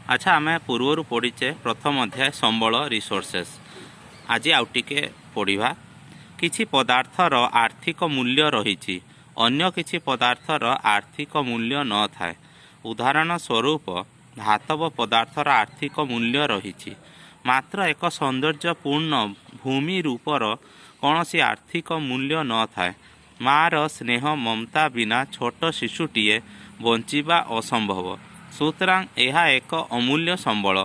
ଆଚ୍ଛା, ଆମେ ପୂର୍ବରୁ ପଢ଼ିଛେ ପ୍ରଥମ ଅଧ୍ୟାୟ ସମ୍ବଳ, ରିସୋର୍ସେସ୍। ଆଜି ଆଉ ଟିକେ ପଢ଼ିବା। କିଛି ପଦାର୍ଥର ଆର୍ଥିକ ମୂଲ୍ୟ ରହିଛି, ଅନ୍ୟ କିଛି ପଦାର୍ଥର ଆର୍ଥିକ ମୂଲ୍ୟ ନଥାଏ। ଉଦାହରଣ ସ୍ୱରୂପ, ଧାତବ ପଦାର୍ଥର ଆର୍ଥିକ ମୂଲ୍ୟ ରହିଛି, ମାତ୍ର ଏକ ସୌନ୍ଦର୍ଯ୍ୟପୂର୍ଣ୍ଣ ଭୂମି ରୂପର କୌଣସି ଆର୍ଥିକ ମୂଲ୍ୟ ନଥାଏ। ମାଆର ସ୍ନେହ ମମତା ବିନା ଛୋଟ ଶିଶୁଟିଏ ବଞ୍ଚିବା ଅସମ୍ଭବ। ସୁତରାଂ ଏହା ଏକ ଅମୂଲ୍ୟ ସମ୍ବଳ।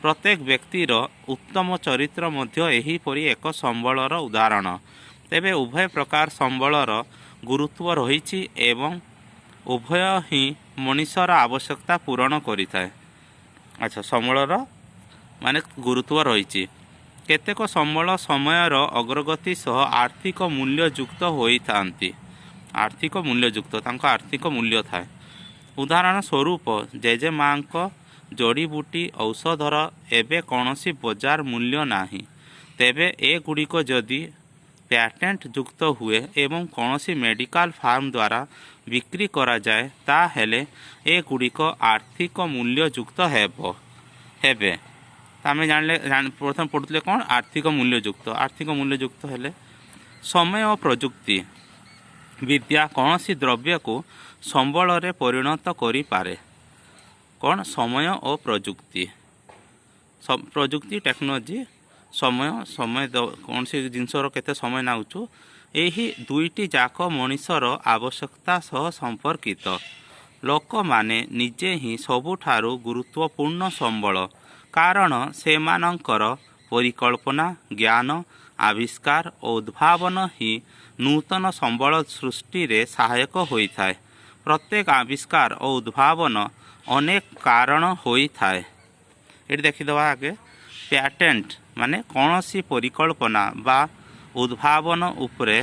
ପ୍ରତ୍ୟେକ ବ୍ୟକ୍ତିର ଉତ୍ତମ ଚରିତ୍ର ମଧ୍ୟ ଏହିପରି ଏକ ସମ୍ବଳର ଉଦାହରଣ। ତେବେ ଉଭୟ ପ୍ରକାର ସମ୍ବଳର ଗୁରୁତ୍ୱ ରହିଛି ଏବଂ ଉଭୟ ହିଁ ମଣିଷର ଆବଶ୍ୟକତା ପୂରଣ କରିଥାଏ। ଆଚ୍ଛା, ସମ୍ବଳର ମାନେ ଗୁରୁତ୍ୱ ରହିଛି। କେତେକ ସମ୍ବଳ ସମୟର ଅଗ୍ରଗତି ସହ ଆର୍ଥିକ ମୂଲ୍ୟଯୁକ୍ତ ହୋଇଥାନ୍ତି। ଆର୍ଥିକ ମୂଲ୍ୟଯୁକ୍ତ, ତାଙ୍କ ଆର୍ଥିକ ମୂଲ୍ୟ ଥାଏ। ଉଦାହରଣ ସ୍ୱରୂପ, ଜେଜେମାଙ୍କ ଜଡ଼ିବୁଟି ଔଷଧର ଏବେ କୌଣସି ବଜାର ମୂଲ୍ୟ ନାହିଁ। ତେବେ ଏଗୁଡ଼ିକ ଯଦି ପ୍ୟାଟେଣ୍ଟ ଯୁକ୍ତ ହୁଏ ଏବଂ କୌଣସି ମେଡ଼ିକାଲ ଫାର୍ମ ଦ୍ୱାରା ବିକ୍ରି କରାଯାଏ, ତାହେଲେ ଏଗୁଡ଼ିକ ଆର୍ଥିକ ମୂଲ୍ୟଯୁକ୍ତ ହେବେ। ଆମେ ଜାଣିଲେ, ପ୍ରଥମେ ପଢ଼ୁଥିଲେ କ'ଣ? ଆର୍ଥିକ ମୂଲ୍ୟଯୁକ୍ତ। ଆର୍ଥିକ ମୂଲ୍ୟଯୁକ୍ତ ହେଲେ ସମୟ ଓ ପ୍ରଯୁକ୍ତି ବିଦ୍ୟା କୌଣସି ଦ୍ରବ୍ୟକୁ ସମ୍ବଳରେ ପରିଣତ କରିପାରେ। କ'ଣ? ସମୟ ଓ ପ୍ରଯୁକ୍ତି, ପ୍ରଯୁକ୍ତି ଟେକ୍ନୋଲୋଜି, ସମୟ, ସମୟ କୌଣସି ଜିନିଷର କେତେ ସମୟ ନେଉଛୁ, ଏହି ଦୁଇଟି ଯାକ ମଣିଷର ଆବଶ୍ୟକତା ସହ ସମ୍ପର୍କିତ। ଲୋକମାନେ ନିଜେ ହିଁ ସବୁଠାରୁ ଗୁରୁତ୍ୱପୂର୍ଣ୍ଣ ସମ୍ବଳ, କାରଣ ସେମାନଙ୍କର ପରିକଳ୍ପନା, ଜ୍ଞାନ, ଆବିଷ୍କାର ଓ ଉଦ୍ଭାବନ ହିଁ ନୂତନ ସମ୍ବଳ ସୃଷ୍ଟିରେ ସହାୟକ ହୋଇଥାଏ। ପ୍ରତ୍ୟେକ ଆବିଷ୍କାର ଓ ଉଦ୍ଭାବନ ଅନେକ କାରଣ ହୋଇଥାଏ। ଏଠି ଦେଖିଦେବା ଆଗେ। ପ୍ୟାଟେଣ୍ଟ ମାନେ କୌଣସି ପରିକଳ୍ପନା ବା ଉଦ୍ଭାବନ ଉପରେ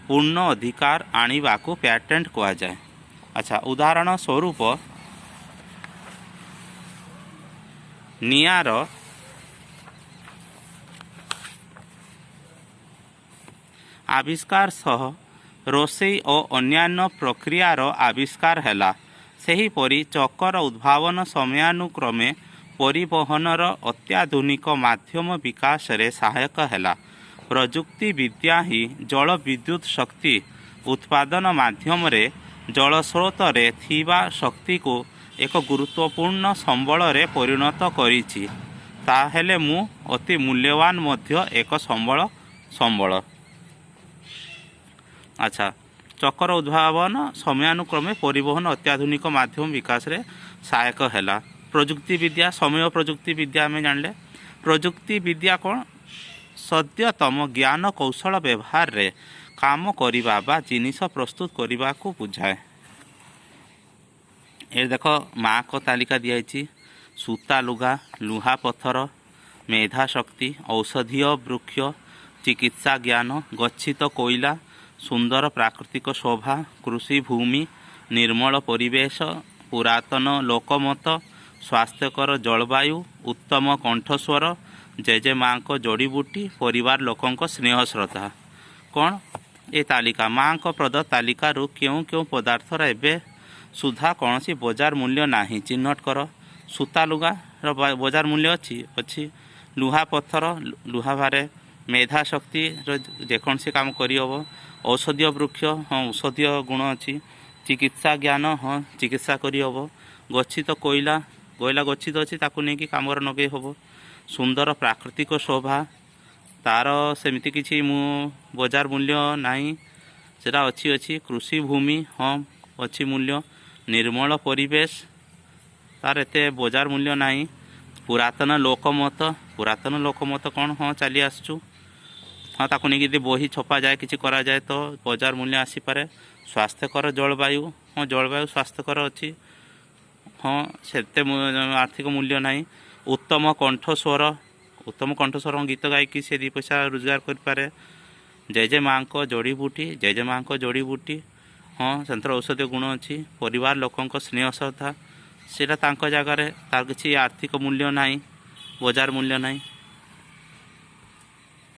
ପୂର୍ଣ୍ଣ ଅଧିକାର ଆଣିବାକୁ ପ୍ୟାଟେଣ୍ଟ କୁହାଯାଏ। ଆଚ୍ଛା, ଉଦାହରଣ ସ୍ୱରୂପ, ନିଆଁର ଆବିଷ୍କାର ସହ ରୋଷେଇ ଓ ଅନ୍ୟାନ୍ୟ ପ୍ରକ୍ରିୟାର ଆବିଷ୍କାର ହେଲା। ସେହିପରି ଚକର ଉଦ୍ଭାବନ ସମୟାନୁକ୍ରମେ ପରିବହନର ଅତ୍ୟାଧୁନିକ ମାଧ୍ୟମ ବିକାଶରେ ସହାୟକ ହେଲା। ପ୍ରଯୁକ୍ତି ବିଦ୍ୟା ହିଁ ଜଳ ବିଦ୍ୟୁତ ଶକ୍ତି ଉତ୍ପାଦନ ମାଧ୍ୟମରେ ଜଳସ୍ରୋତରେ ଥିବା ଶକ୍ତିକୁ ଏକ ଗୁରୁତ୍ୱପୂର୍ଣ୍ଣ ସମ୍ବଳରେ ପରିଣତ କରିଛି। ତାହେଲେ ମୁଁ ଅତି ମୂଲ୍ୟବାନ ମଧ୍ୟ ଏକ ସମ୍ବଳ। ଆଚ୍ଛା, ଚକର ଉଦ୍ଭାବନ ସମୟାନୁକ୍ରମେ ପରିବହନ ଅତ୍ୟାଧୁନିକ ମାଧ୍ୟମ ବିକାଶରେ ସହାୟକ ହେଲା। ପ୍ରଯୁକ୍ତି ବିଦ୍ୟା, ସମୟ ପ୍ରଯୁକ୍ତି ବିଦ୍ୟା ଆମେ ଜାଣିଲେ। ପ୍ରଯୁକ୍ତି ବିଦ୍ୟା କ'ଣ? ସଦ୍ୟତମ ଜ୍ଞାନ କୌଶଳ ବ୍ୟବହାରରେ କାମ କରିବା ବା ଜିନିଷ ପ୍ରସ୍ତୁତ କରିବାକୁ ବୁଝାଏ। ଏ ଦେଖ, ମାଙ୍କ ତାଲିକା ଦିଆଯାଇଛି। ସୂତା ଲୁଗା, ଲୁହା ପଥର, ମେଧା ଶକ୍ତି, ଔଷଧୀୟ ବୃକ୍ଷ, ଚିକିତ୍ସା ଜ୍ଞାନ, ଗଚ୍ଛିତ କୋଇଲା, ସୁନ୍ଦର ପ୍ରାକୃତିକ ଶୋଭା, କୃଷି ଭୂମି, ନିର୍ମଳ ପରିବେଶ, ପୁରାତନ ଲୋକମତ, ସ୍ୱାସ୍ଥ୍ୟକର ଜଳବାୟୁ, ଉତ୍ତମ କଣ୍ଠସ୍ୱର, ଜେଜେମାଙ୍କ ଜଡ଼ିବୁଟି, ପରିବାର ଲୋକଙ୍କ ସ୍ନେହ ଶ୍ରଦ୍ଧା। କ'ଣ ଏ ତାଲିକା? ମାଙ୍କ ପ୍ରଦତ୍ତ ତାଲିକାରୁ କେଉଁ କେଉଁ ପଦାର୍ଥର ଏବେ ସୁଦ୍ଧା କୌଣସି ବଜାର ମୂଲ୍ୟ ନାହିଁ, ଚିହ୍ନଟ କର। ସୂତା ଲୁଗାର ବଜାର ମୂଲ୍ୟ ଅଛି? ଅଛି। ଲୁହା ପଥର, ଲୁହା ଭାରେ। ମେଧା ଶକ୍ତିର ଯେକୌଣସି କାମ କରିହେବ। ଔଷଧୀୟ ବୃକ୍ଷ, ହଁ, ଔଷଧୀୟ ଗୁଣ ଅଛି। ଚିକିତ୍ସା ଜ୍ଞାନ, ହଁ, ଚିକିତ୍ସା କରିହେବ। ଗଚ୍ଛିତ କୋଇଲା, କୋଇଲା ଗଚ୍ଛିତ ଅଛି, ତାକୁ ନେଇକି କାମରେ ଲଗେଇ ହେବ। ସୁନ୍ଦର ପ୍ରାକୃତିକ ଶୋଭା, ତାର ସେମିତି କିଛି ମୁଁ ବଜାର ମୂଲ୍ୟ ନାହିଁ, ସେଟା ଅଛି। କୃଷି ଭୂମି, ହଁ, ଅଛି ମୂଲ୍ୟ। ନିର୍ମଳ ପରିବେଶ, ତାର ଏତେ ବଜାର ମୂଲ୍ୟ ନାହିଁ। ପୁରାତନ ଲୋକମତ, ପୁରାତନ ଲୋକମତ କ'ଣ? ହଁ, ଚାଲି ଆସୁଛୁ, ହଁ, ତାକୁ ନେଇକି ଯଦି ବହି ଛପାଯାଏ, କିଛି କରାଯାଏ ତ ବଜାର ମୂଲ୍ୟ ଆସିପାରେ। ସ୍ୱାସ୍ଥ୍ୟକର ଜଳବାୟୁ, ହଁ, ଜଳବାୟୁ ସ୍ୱାସ୍ଥ୍ୟକର ଅଛି, ହଁ, ସେତେ ଆର୍ଥିକ ମୂଲ୍ୟ ନାହିଁ। ଉତ୍ତମ କଣ୍ଠସ୍ୱର, ଉତ୍ତମ କଣ୍ଠସ୍ୱର, ଗୀତ ଗାଇକି ସେ 2 ପଇସା ରୋଜଗାର କରିପାରେ। ଜେଜେମାଙ୍କ ଜଡ଼ିବୁଟି, ଜେଜେମାଙ୍କ ଜଡ଼ିବୁଟି, ହଁ, ସେଥିରେ ଔଷଧୀୟ ଗୁଣ ଅଛି। ପରିବାର ଲୋକଙ୍କ ସ୍ନେହ ଶ୍ରଦ୍ଧା, ସେଇଟା ତାଙ୍କ ଜାଗାରେ, ତାର କିଛି ଆର୍ଥିକ ମୂଲ୍ୟ ନାହିଁ, ବଜାର ମୂଲ୍ୟ ନାହିଁ।